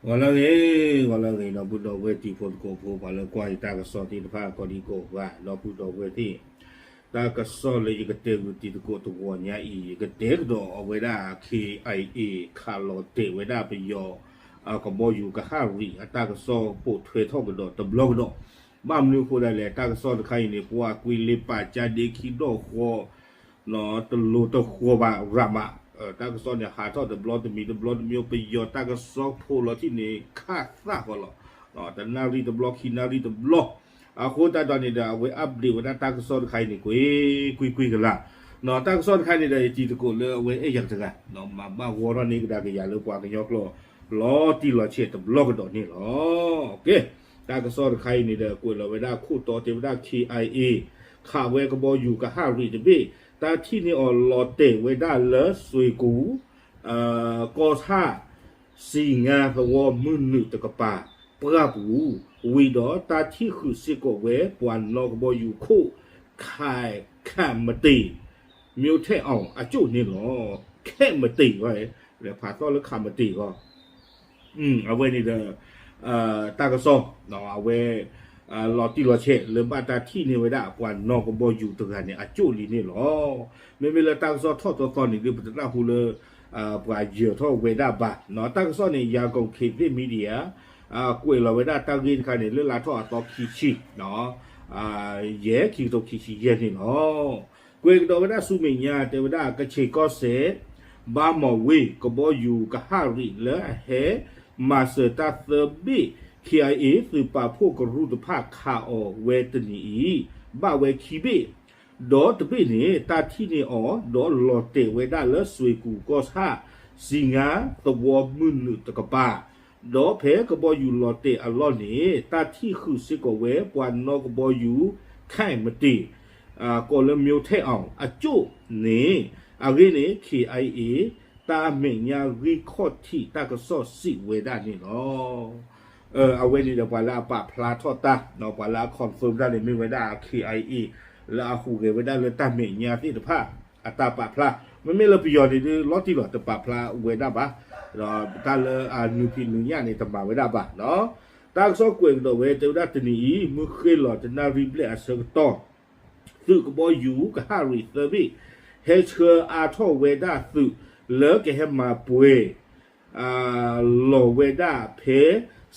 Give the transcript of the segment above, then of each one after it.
ဂီၤလၢအဂ့ၤ, ဂီၤလၢအဂ့ၤ ဒီပုၢ်ဒီဝဲၢ်တံၤဖိသကိးဖိ ပှၤလၢကွၢ်ယတၢ်ကစီၣ်သ့ၣ်တဖၣ် ကိးဒံကိးဂၤ ဒီပုၢ်ဒီဝဲၢ်သ့ၣ်, တၢ်ကစီၣ်လၢယကတဲဂုာ်တံၤသကိးတဂီၤညါအံၤ ယကတဲကဒီးအဝဲဒၣ် ခ့ၣ်အဲၣ်အ့ၣ် ခးလီၤတဲာ်ဝဲဒၣ်ပယီၤ ကဘီယူၤကဟၣ်ရံၣ် အတၢ်ကစီၣ်ပိာ်ထွဲထီၣ်ကဒီးတဘျီကဒီး, ဘၣ်မနုၤအဃိဒၣ်လဲၣ် တၢ်ကစီၣ်တခါအံၤန့ၣ် ပှၤကွံာ်လ့ပာ်ကၠါဒ့ခံဒီၣ်ဃီ တလိၤတဃီဘၣ်ရၤမး, တၢ်ကစီၣ်န့ၣ် ဟးထီၣ်တဘျီတမံၤတဘျီတမံၤ ပယီၤတၢ်ကစီၣ်ဖိလီၤတံၢ်န့ၣ် ခးသၣ်ဃီလီၤ, တနၣ်ရံၣ်တဘျီ ခံနၣ်ရံၣ်တဘျီ, အဃိသတးဒီးန့ၣ်ဒီး အဝဲ update ဝဲဒၣ်တၢ်ကစီၣ်တခါအံၤန့ၣ် ကွ့ၢ်ကွ့ၢ်ကွ့ၢ်ကလာ်, တၢ်ကစီၣ်တခါအံၤန့ၣ်ဒီး ယတံၤသကိးလၢအဝဲအဲၣ်ယၤတဂၤ, မၤဘၣ်ဂီၤထီၣ်န့ၢ်ကဒါက့ၤယၤလၢပှၤကညီကျိာ် လီၤတံၢ်လီၤဆဲးတဘျီကဒီးန့ၣ်လီၤ. ကဲ, တၢ်ကစီၣ်တခါအံၤန့ၣ်ဒီး ကွဲးလီၤဝဲဒၣ်ခိၣ်တီတဲဝဲဒၣ် ခ့ၣ်အဲၣ်အ့ၣ် ခးဝဲကဘီယူၤကဟၣ်ရံၣ်တဘ့ၣ်, တၢ်ထံၣ်န့ၢ်အီၤလီၤတဲာ်ဝဲဒၣ်လၢစွ့ၢ်ကူၣ် ကီၢ်ဆၣ် စံၣ်ငါသဝီမုၢ်နုာ်တကပၤ ပှၢ်ပူၤ, ဝံၤဒီးတၢ်ထံၣ်ဃုာ်စ့ၢ်ကီးဝဲပှၤနီၣ်ကဘီယူၤခိၣ် ခး, ခးမတ့ၢ် မျိုးထက်အောင် အကျိာ်န့ၣ်လီၤ. ခဲမတ့ၢ်ဝဲ, ဖးသီၣ်လၢခးမတ့ၢ်ဂီၢ် အဝဲန့ၣ်ဒီး တၢ်ကစီၣ် အဝဲ လီၤတံၢ်လီၤဆဲးလၢဘၣ်တၢ်ထံၣ်န့ၢ်ဝဲဒၣ် ပှၤနီၣ်ကဘီယူၤတဂၤန့ၣ် အကျိာ်လံန့ၣ်လီၤ. မ့မ့ၢ်လၢတၢ်ကစီၣ်ထီၣ်သီသီန့ၣ်ဒီး ပတနၢ်ဟူလၢ ပှၤယၢၤထီၣ်ဝဲဒၣ်ဘၣ်. တၢ်ကစီၣ်န့ၣ် ရန်ကုန်ခေတ်သစ် Media ကွဲးလီၤဝဲဒၣ်တၢ်ဂ့ၢ်တခါန့ၣ် လၢလါထီၣ်အသီခံဆံ ယဲၢ် ခံကထိခံဆံယဲၢ်န့ၣ်လီၤ. ကွဲးကဒီးဝဲဒၣ်ဆူမဲာ်ညါ တဲဝဲဒၣ် ကခ့ၣ်ကီၢ်စဲၣ် ဘါမီၣ်ဝ့ၢ် ကဘီယူၤကဟၣ်ရံၣ်လၢအဟဲမၤစၢၤတၢ်သၢဘ့ၣ် ခ့ၣ်အဲၣ်အ့ၣ် သုးပာ်ဖှိၣ်ကရူၢ်တဖၣ်ခးအီၤဝဲတနံၤအံၤ ဘၣ်ဝဲခံဘ့ၣ်, ဒီးတဘ့ၣ်န့ၣ် တၢ်ထံၣ်န့ၢ်အီၤ ဒီးလီၤတဲာ်ဝဲဒၣ်လၢစွ့ၢ်ကူၣ်ကီၢ်ဆၣ် စံၣ်ငါသဝီမုၢ်နုာ်တကပၤ ဒီးဖဲကဘီယူၤလီၤတဲာ်အလီၢ်န့ၣ် တၢ်ထံၣ်ဃုာ်စ့ၢ်ကီးဝဲပှၤနီၣ်ကဘီယူၤ ခဲမတ့ၢ် ကိးလၢ မျိုးထက်အောင် အကျိာ်န့ၣ် အဂ့ၢ်န့ၣ် ခ့ၣ်အဲၣ်အ့ၣ် တၢ်မဲာ်ညါဂံၢ်ခီၣ်ထံးတၢ်ကစီၣ်စံးဝဲဒၣ်န့ၣ်လီၤ. အဝဲန့ၣ်ဒီးပှၤလၢအပာ်ဖျါထီၣ်တၢ် ပှၤလၢအ confirm တၢ်န့ၣ် မ့ၢ်ဝဲဒၣ် ခ့ၣ်အဲၣ်အ့ၣ် လၢအဟူးဂဲၤဝဲဒၣ်လၢတၢ်မဲာ်ညါသ့ၣ်တဖၣ် အတၢ်ပာ်ဖျါ, မ့မ့ၢ်လၢပယီၤန့ၣ်ဒီး လီၤတံၢ်လီၤ တပာ်ဖျါဝဲဒၣ်ဘၣ်, ဒီးတၢ်လၢအနုာ်ဖံးနုာ်ညၣ်န့ၣ် တမၤဝဲဒၣ်ဘၣ်နီၤ. တၢ်ကစီၣ်ကွဲးကဒီးဝဲ တဲဝဲဒၣ်တနံၤအံၤ မုၢ်ဃ့ၢ်လီၤတနၣ်ရံၣ်ဘျဲၣ်အဆၢကတီၢ် သုးကဘီယူၤကဟၣ်ရံၣ်သၢဘ့ၣ် ဟဲဆှၢအါထီၣ်ဝဲဒၣ်သုးလၢကဟဲမၤပှဲၤ လီၤဝဲဒၣ်ဖဲ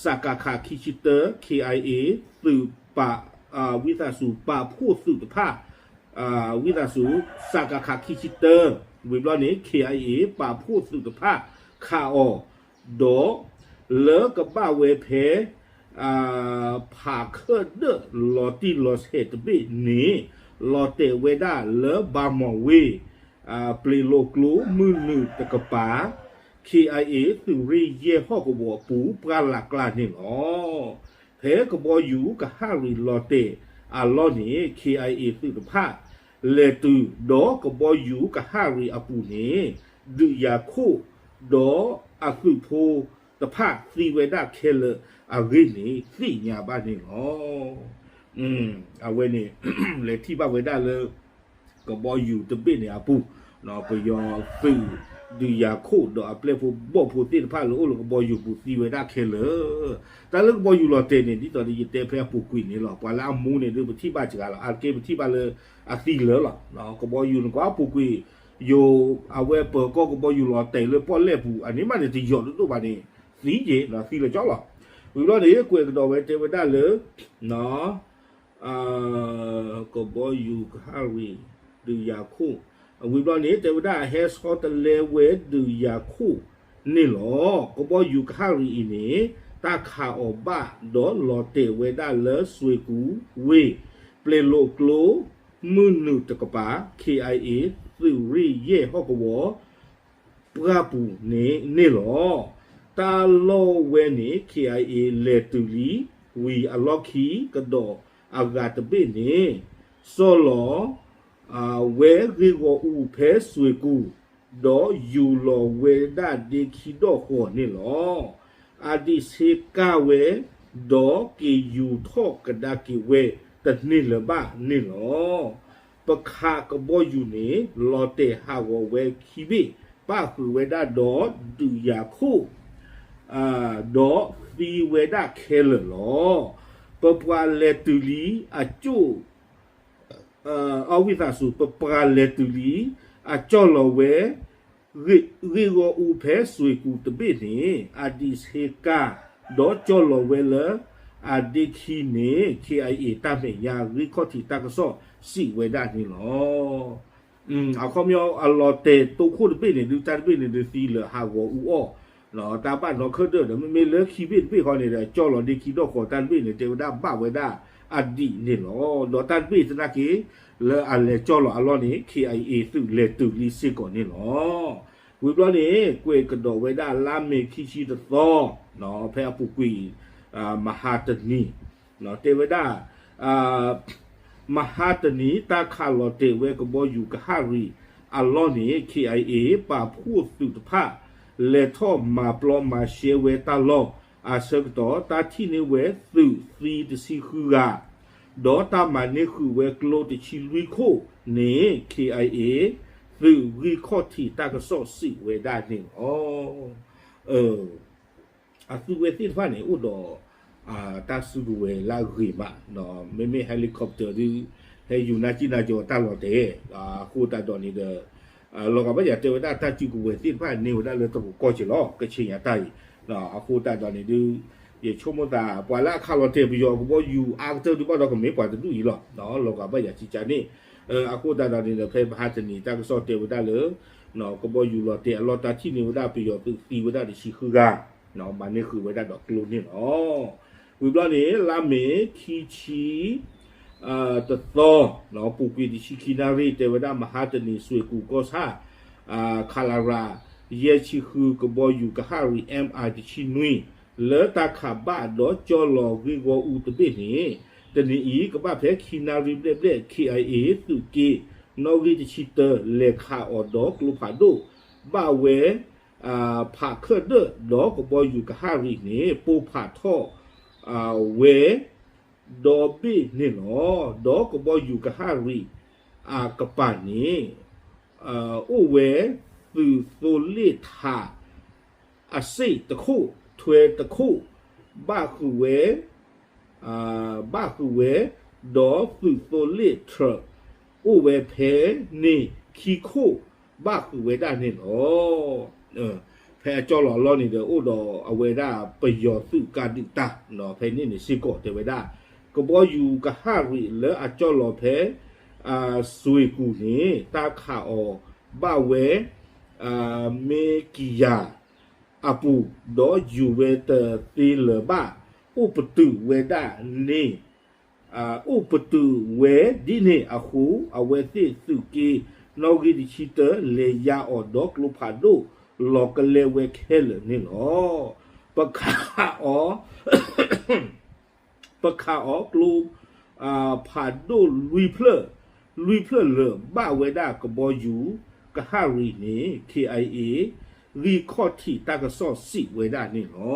စကခ ခံဆံတၢ ခ့ၣ်အဲၣ်အ့ၣ် သုးပာ် ဝံသးစူၤပာ်ဖှိၣ်သုးတဖၣ် ဝံသးစူၤ စကခ ခံဆံတၢ ဝံၤဘျီန့ၣ် ခ့ၣ်အဲၣ်အ့ၣ် ပာ်ဖှိၣ်သုးတဖၣ်ခးအီၤ ဒီး လၢကဘၣ်ဝဲဖဲ ဖးခၢၣ်ဒၢၣ်လီၤတံၢ်လီၤဆဲးတဘ့ၣ်န့ၣ် လီၤတဲာ်ဝဲဒၣ်လၢဘါမီၣ်ဝ့ၢ် ပျ့ၤလိာ်ကျိမုၢ်နုာ်တကပၤ ခ့ၣ်အဲၣ်အ့ၣ် သုးရ့ၣ်ယဲၢ်ဟီၣ်ကဝီၤအပူၤ ပှၢ်လၢ်ကျါန့ၣ်လီၤ. ဖဲကဘီယူၤကဟၣ်ရံၣ်လီၤတဲာ်အလီၢ်န့ၣ် ခ့ၣ်အဲၣ်အ့ၣ် သုးတဖၣ် လဲၤတုၤ ဒီးကဘီယူၤကဟၣ်ရံၣ်အပူၤန့ၣ် ဒုးယၤခိၣ် ဒီးအသုးဖိတဖၣ်သံဝဲဒၣ်ခဲလၢာ်အဂ့ၢ်န့ၣ် သ့ၣ်ညါဘၣ်န့ၣ်လီၤ. အဝဲန့ၣ် လဲၤထံၣ်ဘၣ်ဝဲဒၣ်လၢ ကဘီယူၤတဘ့ၣ်န့ၣ်အပူၤ ပယီၤသုး ဒုးယၤခိၣ် ဒီးအပျဲၢ်ဖိဘီၣ်ဖိသ့ၣ်တဖၣ်လၢအိၣ်လၢကဘီယူၤပူၤသံဝဲဒၣ်ခဲလၢာ်. တၢ်လၢကဘီယူၤလီၤတဲာ်န့ၣ် ဒ်သိးဒီးယတဲဖဲအပူၤကွံာ်န့ၣ်လီၤ. ပှၤလၢအမူန့ၣ်ဒုးပထံၣ်ဘၣ်စှၤလီၤ. အါတက့ၢ်ပထံၣ်ဘၣ်လၢအသံလၢာ်လီၤ. ကဘီယူၤန့ၣ်ကွၢ်အပူၤကွံာ် ယိၤ အဝဲပၢၤကီၢ်ကဘီယူၤလီၤတဲာ်လၢပီၣ်လဲၣ်ပူၤ အန့ၣ်မးန့ၣ် တယီၤဒိၣ်ဒိၣ်ဘၣ်န့ၣ် သံက့ၤ သံလၢာ်ကၠီလီၤ. ဝံၤဘျီန့ၣ် ကွဲးကဒီးဝဲတဲဝဲဒၣ်လၢ ကဘီယူၤကဟၣ်ရံၣ် ဒုးယၤခိၣ် ဝံၤဘျီန့ၣ် တဲဝဲဒၣ်ဟဲဆီတလဲဝဲဒုးယၤခိၣ်န့ၣ်လီၤ. ကဘီယူၤကဟၣ်ရံၣ်အံၤန့ၣ် တၢ်ခးအီၤဘၣ်ဒီးလီၤတဲာ်ဝဲဒၣ်လၢစွ့ၢ်ကူၣ်ဝ့ၢ် ပျ့ၤလိာ်ကျိ မုၢ်နုာ်တကပၤ ခ့ၣ်အဲၣ်အ့ၣ် သုးရ့ၣ်ယဲၢ်ဟီၣ်ကဝီၤ ပှၢ်ပူၤန့ၣ်န့ၣ်လီၤ. တၢ်လီၢ်ဝဲန့ၣ် ခ့ၣ်အဲၣ်အ့ၣ် လဲၤတုၤလံ ဝံၤအလီၢ်ခံကဒီးအဂၤတဘ့ၣ်န့ၣ် စီၢ်လီၤ ဝဲဂ့ၢ်ဂီၤအူဖဲစွ့ၢ်ကူၣ် ဒီးယူၤလီၤဝဲဒၣ်ဒ့ခံဒီၣ်ဃီၤန့ၣ်လီၤ. အဒံးဆ့ကၤဝဲ ဒီးက့ၤယူၤထီၣ်ကဒါက့ၤဝဲတန့ၢ်လၢၤဘၣ်န့ၣ်လီၤ. ပခးကဘီယူၤန့ၣ် လီၤတဲာ်ဟးဂီၤဝဲခံဘ့ၣ် ပၣ်ဃုာ်ဝဲဒၣ်ဒီးဒုးယၤခိၣ် ဒီးသံဝဲဒၣ်ခဲလၢာ်လီၤ. ပပှၤလဲၤတုၤလံအကၠိၣ် အဝံသးစူၤ ပပှၤလဲၤတုၤလံ အကၠီၢ်လီၤဝဲ ဂ့ၢ်ဂီၢ်အူဖဲစွ့ၣ်ကူၣ်တဘ့ၣ်န့ၣ် အဒံးဆ့ကၤ ဒီးကၠီၢ်လီၤဝဲလၢ အဒ့ခံန့ၣ် ခ့အံၤအ့ၣ် တၢ်မဲာ်ညါဂံၢ်ခီၣ်ထံးတၢ်ကစီၣ်စံးဝဲဒၣ်န့ၣ်လီၤ. အခီပညီအလီၤတဲာ်တိခိၣ်တဘ့ၣ်န့ၣ်ဒုး တၢ်တဘ့ၣ်န့ၣ်ဒုးသံလၢာ်ဟးဂီၤအူအီၣ် တၢ်ဘၣ်နီၣ်ခၢၣ်ဒၢၣ်ဒီး မ့မ့ၢ်လၢခံဘ့ၣ်တဘ့ၣ်ဃီန့ၣ်ဒီး ကၠီၢ်လီၤဒ့ခံဒီၣ်ဃီၤတၢ်တဘ့ၣ်န့ၣ် တဲဝဲဒၣ်ဘၣ်ဝဲဒၣ်အဒံးန့ၣ်လီၤ. ဒီးတၢ်တဘ့ၣ်သနာ်က့ လၢအလဲၤကၠီၢ်လီၤအလီၢ်န့ၣ် ခ့အံၤအ့ၣ် သုးလဲၤတုၤလံစ့ၢ်ကီးန့ၣ်လီၤ. ဝံၤဘျီန့ၣ် ကွဲးကဒီးဝဲဒၣ်လါမ့ၤခံဆံတသီ ဖဲအပူၤကွံာ် မဟါတနံၤ တဲဝဲဒၣ် မဟါတနံၤ တၢ်ခးလီၤတဲာ်ဝဲကဘီယူၤကဟၣ်ရံၣ်အလီၢ်န့ၣ် ခ့အံၤအ့ၣ် ပာ်ဖှိၣ်သုးတဖၣ် လဲၤထီၣ်မၤပျီမၤရှဲဝဲတၢ်လီၢ် အဆၢကတီၢ် တၢ်ထံၣ်န့ၢ်ဝဲသုးသံတဆံဃုဂၤ ဒီးတၢ်မၤန့ၢ်ဃုာ်ဝဲကျိတဆံလွံၢ်ခိၣ်န့ၣ် ခ့အံၤအ့ၣ် သုးဂံၢ်ခီၣ်ထံးတၢ်ကစီၣ်စံးဝဲဒၣ်န့ၣ်လီၤ. အသုဝဲသ့ၣ်တဖၣ်န့ၣ် အိၣ်ဒီး တၢ်စုကဝဲၤလၢအဂ့ၤမး, မ့မ့ၢ် helicopter ဒုး ဟဲယူၤနၢ်ကံၣ်နၢ်ကၠီတၢ်လီၤတဲာ်, အဃိသတးဒီးန့ၣ်ဒီး လီၤဂာ်ဘၣ်ယၤတဲဝဲဒၣ်တၢ်စုကဝဲၤသ့ၣ်တဖၣ်န့ၢ်ဝဲဒၣ်လၢတရူးကီၢ်က့ၤလီၤ ကဆ့ၣ်ညါတၢ်အံၤ, အဃိသတးဒီးန့ၣ်ဒုး ယဆိကမိၣ်သး ပှၤလၢအခးလီၤတဲာ်ပယီၤကဘီယူၤအါကတၢၢ်ဒုးဘၣ်ဒီးကမ့ၢ်ပှၤတဒူၣ်အံၤလီၤ, လီၤဂာ်ဘၣ်ယၤကကန့ၣ်, အဃိသတးဒီးန့ၣ်ဒီး ဖဲမဟါတနံၤတၢ်ကစီၣ်တဲဝဲဒၣ်လၢ ကဘီယူၤလီၤတဲာ်အလီၢ်တၢ်ထံၣ်န့ၢ်ဝဲဒၣ်ပယီၤသုးသံဝဲဒၣ်တဆံဃုဂၤ, မၤန့ၢ်ဃုာ်ဝဲဒၣ်ဒီးကျိန့ၣ်လီၤ. ဝံၤဘျီန့ၣ် လါမ့ၤခံဆံ တသီ ပူၤကွံာ်တဆံခံနၣ်ရံၣ် တဲဝဲဒၣ်မဟါတနံၤ စွ့ၣ်ကူၣ်ကီၢ်ဆၣ် ခလရ ယဲၢ်ဆံဃု ကဘီယူၤကဟၣ်ရံၣ် MI တဆံနွံ လၢတၢ်ခးဘၣ်ဒီးကၠီၢ်လီၤဂ့ၢ်ဂီၢ်အူတဘ့ၣ်န့ၣ် တနံၤအံၤ ကဘၣ်ဖဲခံနၣ်ရံၣ်ဘျဲၣ်ဘျဲၣ် ခ့အံၤအ့ၣ် သုးက့ နီၣ်ဂံၢ်တဆံတၢ လဲၤခးအီၤဒီးကျိဖးဒိၣ် ဘၣ်ဝဲ ဖးခၢၣ်ဒၢၣ်ဒီးကဘီယူၤကဟၣ်ရံၣ်န့ၣ် ပိၢ်ဖးထီၣ် ဝဲ ဒီဘ့ၣ်န့ၣ်လီၤ. ဒီးကဘီယူၤကဟၣ်ရံၣ် အကပၤန့ၣ် အိၣ်ဝဲသုးသိလ့ၣ်ထး အစ့ၣ်တခိၣ် ထွဲတခိၣ် ဘၣ်ဃုာ်ဝဲ ဘၣ်ဃုာ်ဝဲ ဒီးသုးသိလ့ၣ်ထး အိၣ်ဝဲဖဲန့ၣ်ခံခိၣ် ဘၣ်ဃုာ်ဝဲဒၣ်န့ၣ်လီၤ. ဖဲအကၠီၢ်လီၤအလီၢ်န့ၣ်ဒီး အိၣ်ဒီးအဝဲဒၣ်ပယီၤသုးကါဒုးတၢ် ဖဲန့ၣ်န့ၣ်စ့ၢ်ကီးတဲဝဲဒၣ် ကဘီယူၤကဟၣ်ရံၣ်လၢအကၠီၢ်လီၤဖဲ စွ့ၣ်ကူၣ်န့ၣ် တၢ်ခးအီၤဘၣ်ဝဲ မ့ၢ်ကံယၤ အပူၤ ဒီးယူၤဝဲတသ့လၢၤဘၣ် အိၣ်ပတုာ်ဝဲဒၣ်န့ၣ် အိၣ်ပတုာ်ဝဲဒ်န့ၣ်အဃိ အဝဲသ့ၣ်သုးက့ နီၣ်ဂံၢ်တဆံတၢ လဲၤယါအီၤဒီးကျိဖးဒိၣ် လီၤကလဲဝဲခဲလၢာ်န့ၣ်လီၤ. ပခးအီၤ ပခးအီၤကျိ ဖးဒိၣ်လွံၢ်ဖျၢၣ် လွံၢ်ဖျၢၣ်လၢာ်ဘၣ်ဝဲဒၣ်ကဘီယူၤ ကဟၣ်ရံၣ်န့ၣ် ခ့အံၤအ့ၣ် ဂံၢ်ခီၣ်ထံးတၢ်ကစီၣ်စံးဝဲဒၣ်န့ၣ်လီၤ.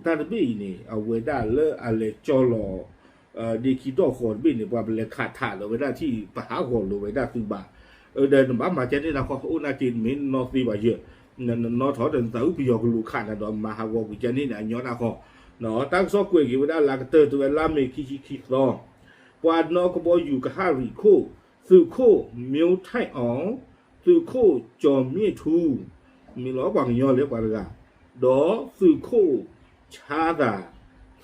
တၢ်တဘ့ၣ်အံၤန့ၣ် အဝဲဒၣ်လၢအလဲၤကၠီၢ်လီၤ ဒ့ခံဒီၣ်ဃီၤတဘ့ၣ်န့ၣ် ပှၤပလဲၤခးထးဒီးဝဲဒၣ်ထံၣ် ပဟးဂီၤလိာ်ဝဲဒၣ်သုးဘၣ်. ဒီးနဘၣ်မၤကဲန့ၣ်နခီ အိၣ်နာ်က့နမ့ၢ်နီၣ်သ့ဘၣ်ယဲၢ် နနီၣ်ထီၣ်ဒီးနသးအုးပယီၤကလူးခးနၤဒီးမၤဟးဂီၤကွံာ်ကဲန့ၣ်န့ၣ် အညီနၢ်ဃီ တၢ်ကစီၣ်ကွဲးက့ၤဝဲဒၣ်လၢအကတၢၢ် တုၤဝဲလါမ့ၤခံဆံခံသီ ပှၤနီၣ်ကဘီယူၤကဟၣ်ရံၣ်ခိၣ် သုးခိၣ် မျိုးထိုက်အောင်, သုးခိၣ် ကျော်မင်းထူး မ့ၢ်လီၤပှၤကညီလၢပှၤတဂၤ ဒီးသုးခိၣ် ဆါသၢ်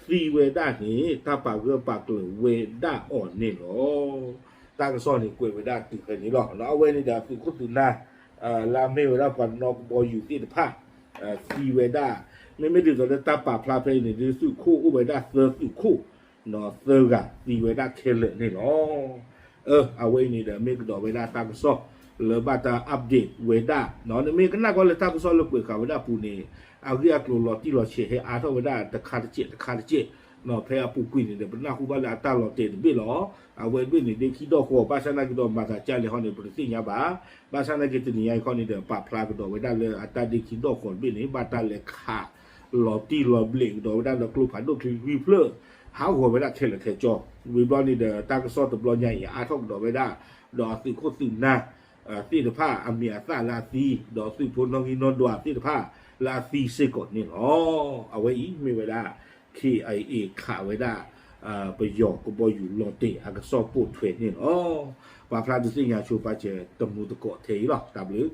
သံဝဲဒၣ်န့ၣ် တၢ်ပာ်ဂၢၢ်ပာ်ကျၢၤဝဲဒၣ်အီၤန့ၣ်လီၤ. တၢ်ကစီၣ်န့ၣ်ကွဲးဝဲဒၣ်တုၤဖဲန့ၣ်လီၤ. အဝဲန့ၣ်ဒီးသုးခိၣ်သုးနၢ် လၢအမ့ၢ်ဝဲဒၣ်ပှၤနီၣ်ကဘီယူၤသ့ၣ်တဖၣ် သံဝဲဒၣ် မ့မ့ၢ်ဒ်သိးလၢတၢ်ပာ်ဖျါဖဲအံၤန့ၣ် ဒုးသုးခိၣ်အိၣ်ဝဲဒၣ်သၢသုးခိၣ် သၢဂၤသံဝဲဒၣ်ခဲလၢာ်န့ၣ်လီၤ. အဝဲအံၤန့ၣ်ဒီးမ့ၢ်ကဒီးဝဲဒၣ်တၢ်ကစီၣ်လၢဘၣ်တၢ် update ဝဲဒၣ် နမ့ၢ်ကနၣ်ကွၢ်လၢတၢ်ကစီၣ်လၢကွဲးဃာ်ဝဲဒၣ်အပူၤန့ၣ် အဂ့ၢ်အကျိၤလီၤတံၢ်လီၤဆဲးဟဲအါထီၣ်ဝဲဒၣ်တခါတစဲးတခါတစဲး ဖဲအပူၤကွံာ်န့ၣ်ဒီး ပနၢ်ဟူဘၣ်လၢအတၢ်လီၤတဲာ်တဘ့ၣ်လီၤ. အဝဲတဘ့ၣ်န့ၣ် ဒ့ခံဒီၣ်ဃီၤ ဘၣ်ဆၣ်နာ်က့ဒီးမၤသးကၢလဲၣ်ဟီန့ၣ် ပတသ့ၣ်ညါဘၣ်. ဘၣ်ဆၣ်နာ်က့တနံၤညါအံၤခီန့ၣ်ဒီး ပာ်ဖျါကဒီးဝဲဒၣ်လၢအတၢ်ဒ့ခံဒီၣ်ဃီၤတဘ့ၣ်န့ၣ် ဘၣ်တၢ်လဲၤခးလီၤတံၢ်လီၤဘျဲးကဒီးဝဲဒၣ်လၢကျိဖးဒိၣ်ချံလွံၢ်ဖျၢၣ် ဟးဂီၤဝဲဒၣ်ခဲလၢာ်ခဲဆ့ ဝံၤဘျီန့ၣ်ဒီး တၢ်ကစီၣ်တဘျီညါအံၤ အါထီၣ်ကဒီးဝဲဒၣ် ဒီးအသုးခိၣ်သုးနၢ် သ့ၣ်တဖၣ်အမံၤအသၣ်လၢအသံ ဒီးသုးဖိနီၣ်ဂံၢ်နီၣ်ဒွးသ့ၣ်တဖၣ် လၢအသံစ့ၢ်ကီးန့ၣ်လီၤ. အဝဲအံၤမ့ၢ်ဝဲဒၣ် ခ့ၣ်အဲၣ်အ့ၣ် ခးဝဲဒၣ် ပယီၤကဘီယူၤလီၤတဲာ်အကစီၣ်ပိာ်ထွဲန့ၣ်လီၤ. ပာ်ဖျါဒုးသ့ၣ်ညါဆိပာ်စၢၤတမူသကိးထဲအံၤလီၤ. တၢ်ဘျုး